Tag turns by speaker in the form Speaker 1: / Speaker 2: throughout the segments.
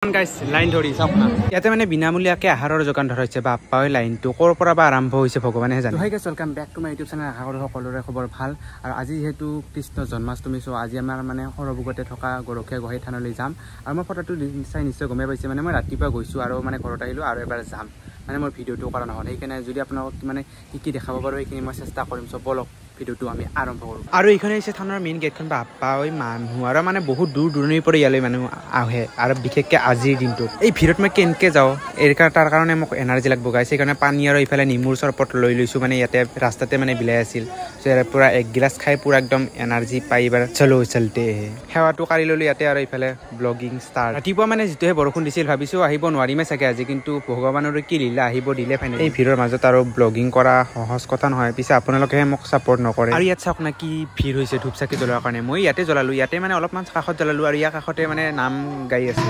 Speaker 1: গাইছ, লাইন ধৰি চাওক না, ইয়াতে মানে বিনামূলীয়াকে আহাৰৰ যোগান ধৰা হৈছে। বাপ্পা, লাইনটো ক'ৰ পৰা বা আৰম্ভ হৈছে ভগৱানেহে জানে। Hi guys, welcome back to my YouTube channel. আশা কৰোঁ সকলোৰে খবৰ ভাল। আৰু আজি যিহেতু কৃষ্ণ জন্মাষ্টমী, চ' আজি আমাৰ মানে সৰভোগতে থকা গৰখীয়া গোহাঁই থানলৈ যাম। আৰু মই ফটোটো চাই নিশ্চয় গমেই পাইছে, মানে মই ৰাতিপুৱা গৈছোঁ আৰু মানে ঘৰত আহিলোঁ আৰু এবাৰ যাম, মানে মোৰ ভিডিঅ'টো কৰা নহ'ল। সেইকাৰণে যদি আপোনালোকক মানে কি কি দেখাব পাৰোঁ সেইখিনি মই চেষ্টা কৰিম। চ' ব'লক, ভিডিঅ'টো আমি আৰম্ভ কৰোঁ। আৰু এইখনে হৈছে থানৰ মেইন গেটখন। বাপ্পা ঐ, মানুহ আৰু মানে বহুত দূৰ দূৰণিৰ পৰা ইয়ালৈ মানুহ আহে, আৰু বিশেষকৈ আজিৰ দিনটোত এই ভিৰত মই কেনেকৈ যাওঁ, এই তাৰ কাৰণে মোক এনাৰ্জি লাগিব গাইছে। সেইকাৰণে পানী আৰু ইফালে নেমুৰ চৰবত লৈ লৈছোঁ, মানে ইয়াতে ৰাস্তাতে মানে বিলাই আছিল। চ' ইয়াৰ পূৰা এক গিলাচ খাই পূৰা একদম এনাৰ্জি পাই এইবাৰ চলো চলতে সেৱাটো কাঢ়ি ল'লোঁ ইয়াতে। আৰু ইফালে ব্লগিং ষ্টাৰ্ট। ৰাতিপুৱা মানে যিটোহে বৰষুণ দিছিল, ভাবিছোঁ আহিব নোৱাৰিমে চাগে আজি, কিন্তু ভগৱানৰো কি লীলা, আহিব দিলে ফাইনেলি। এই ভিৰৰ মাজত আৰু ব্লগিং কৰা সহজ কথা নহয়, পিছে আপোনালোকেহে মোক ছাপৰ্ট নকৰে। আৰু ইয়াত চাওক না কি ভিৰ হৈছে ধূপ চাকি জ্বলোৱাৰ কাৰণে। মই ইয়াতে জ্বলালোঁ, ইয়াতে মানে অলপমান কাষত জ্বলালোঁ আৰু ইয়াৰ কাষতে মানে নাম গাই আছে।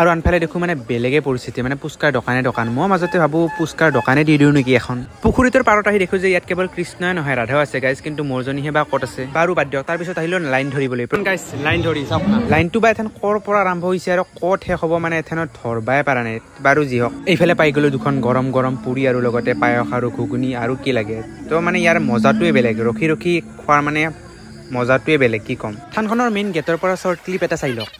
Speaker 1: আৰু আনফালে দেখোঁ মানে বেলেগে পৰিস্থিতি, মানে পুচকাৰ দোকানে দোকান। মই মাজতে ভাবোঁ পুচকাৰ দোকানে দি দিওঁ নেকি এখন। পুখুৰীটোৰ পাৰত আহি দেখোঁ যে ইয়াত কেৱল কৃষ্ণই নহয় ৰাধাও আছে গাইজ, কিন্তু মোৰজনীহে বা ক'ত আছে। বাৰু বাদ দিয়ক। তাৰপিছত আহিলোঁ লাইন ধৰিবলৈ। গাইজ, লাইন ধৰি চাওক না, লাইনটো বা এথেন ক'ৰ পৰা আৰম্ভ হৈছে আৰু ক'ত শেষ হ'ব, মানে এথেনত ধৰবাই পৰা নাই। বাৰু যি হওক, এইফালে পাই গ'লোঁ দুখন গৰম গৰম পুৰি আৰু লগতে পায়স আৰু ঘুগুনি, আৰু কি লাগে। তো মানে ইয়াৰ মজাটোৱে বেলেগ, ৰখি ৰখি খোৱাৰ মানে মজাটোৱে বেলেগ, কি ক'ম। থানখনৰ মেইন গেটৰ পৰা শ্বৰ্ট ক্লিপ এটা চাই লওক।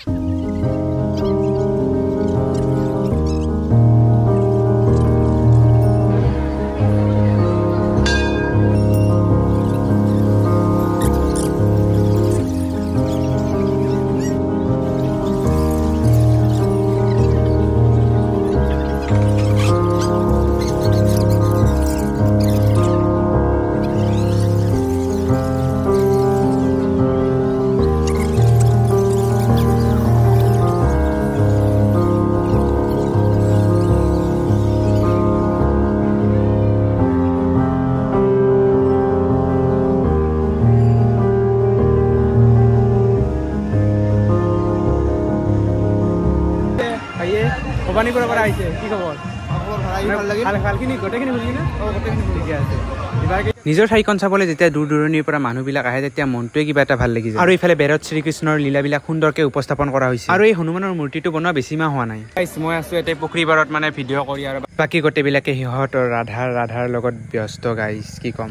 Speaker 1: ভবানীপুৰৰ পৰা আহিছে, কি খবৰ? ভালখিনি গোটেইখিনি বুজি না? ঠিকে আছে। নিজৰ ঠাইখন চাবলৈ যেতিয়া দূৰ দূৰণিৰ পৰা মানুহবিলাক আহে, তেতিয়া মনটোৱে কিবা এটা ভাল লাগি যায়। আৰু ইফালে বেৰত শ্ৰীকৃষ্ণৰ লীলাবিলাক সুন্দৰকে উপস্থাপন কৰা হৈছে। আৰু এই হনুমানৰ মূৰ্তিটো বনোৱা বেছি মাহ হোৱা নাই। মই আছো ইয়াতে পুখুৰী পাৰত মানে ভিডিঅ' কৰি, আৰু বাকী গোটেইবিলাকে সিহঁতৰ ৰাধাৰ লগত ব্যস্ত গাইছ, কি ক'ম।